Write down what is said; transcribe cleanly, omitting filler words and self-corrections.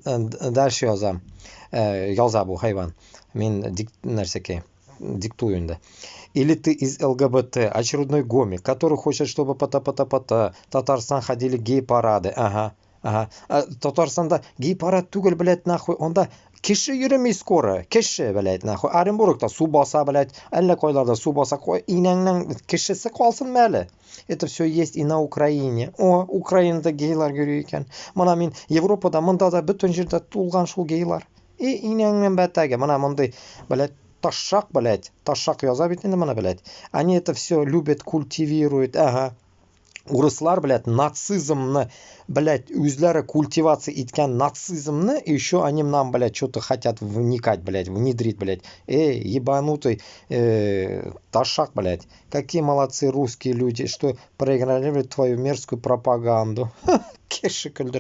Дальше язам. Яза бу хайван. Мин дик нәрсәкәй диктую инде. Или ты из ЛГБТ, очередной гомик, который хочет, чтобы пата-пата-пата, Татарстан ходили гей-парады. Ага. Татарстанда гей-парад түгел, блядь, нахуй. Анда кеше йөреми скоро. Кеше, блядь, нахуй. Оренбургта су баса, блядь. Әллә кайларда су баса. Инәңнең кешесе калсын әле. Это все есть и на Украине. О, Украинада гейлар йөри икән. Менә мин Европада, монда да бөтен җирдә тулган шул гейлар. И инәңнең бәтәге. Менә мондый, блядь, ташак, блядь. Ташак яза бит инде моны, блядь. Они это все любят, культивируют. Ага. Урыслар, блядь, нацизмны, блядь, үзләре культивация иткән нацизмны, и еще они нам, блядь, что-то хотят вникать, блядь, внедрить, блядь. Эй, ебанутый ташак, блядь. Какие молодцы русские люди, что проигнорировали твою мерзкую пропаганду. Кеше көлдерә.